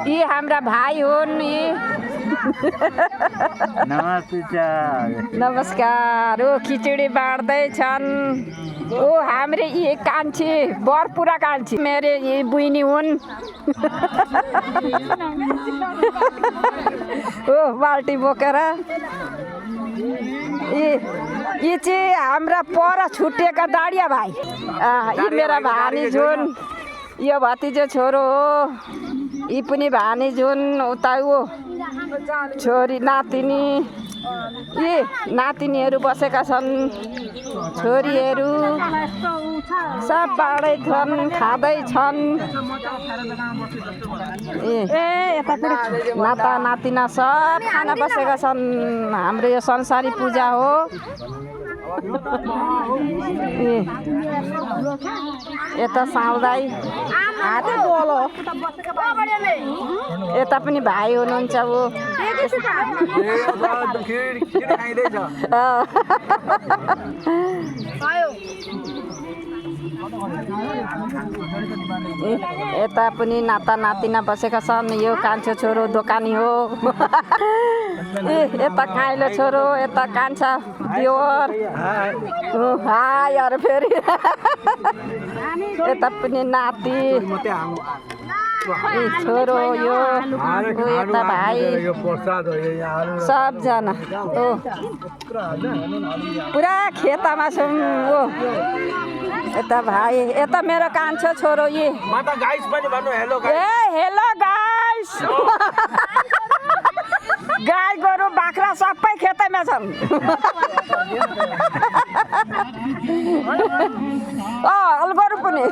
यी हाम्रा भाइ हुन् यी नमस्कार ओ खिचडी बाँड्दैछन् ओ हाम्रो यी कान्छी बरपुरा कान्छी मेरो यी बहिनी हुन् ओ बाल्टी बोकेर यी चाहिँ हाम्रा पर छुटेका दाडिया भाइ यी मेरा भानिज हुन् यो भतिजो छोरो हो यी पनि भानिज हुन् उता ऊ छोरी नातिनी यी नातिनीहरू बसेका छन् छोरीहरू सब बाँड्दैछन् खाँदैछन् नाता नातिना सब खाना बसेका छन् हाम्रो यो संसारी पूजा हो यता साउदाई हातै बोलो यता पनि भाइ हुनुहुन्छ ऊ यता पनि नाता नातिना बसेका छन् यो कान्छो छोरो दोकानी हो यता काइलो छोरो यता कान्छा दिवर हाय अरे फेरि यता पनि नाति छोरो यो यता भाइ सबजना हो पुरा खेतमा छौँ हो यता भाइ यता मेरो कान्छो छोरो यी ए हेलो गाइस गाई गोरु बाख्रा सबै खेतैमा छन् अलगोरु पनि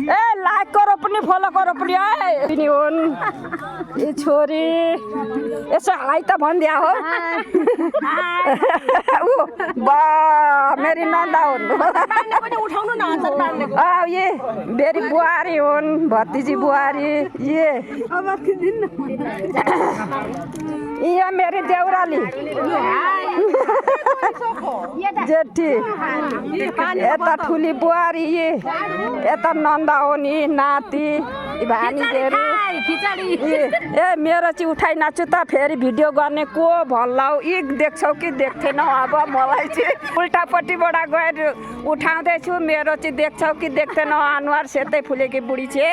ए लाइक करो पनि फलो करो पनि है हुन् यी छोरी यसो हाई त भनिदिया हो ऊ बा मेरी नन्दा हुन् यी मेरी बुहारी हुन् भतिजी बुहारी ये मेरी देउराली जेठी यता ठुली बुहारी यता नन्दा हो नि नाति भानिजेहरू ए मेरो चाहिँ उठाइ नाच्छु त फेरि भिडियो गर्ने को भल्लाउ यी देख्छौ कि देख्थेनौ अब मलाई चाहिँ उल्टापट्टिबाट गएर उठाउँदैछु मेरो चाहिँ देख्छौ कि देख्थेनौ अनुहार सेतै फुलेकी बुढी छे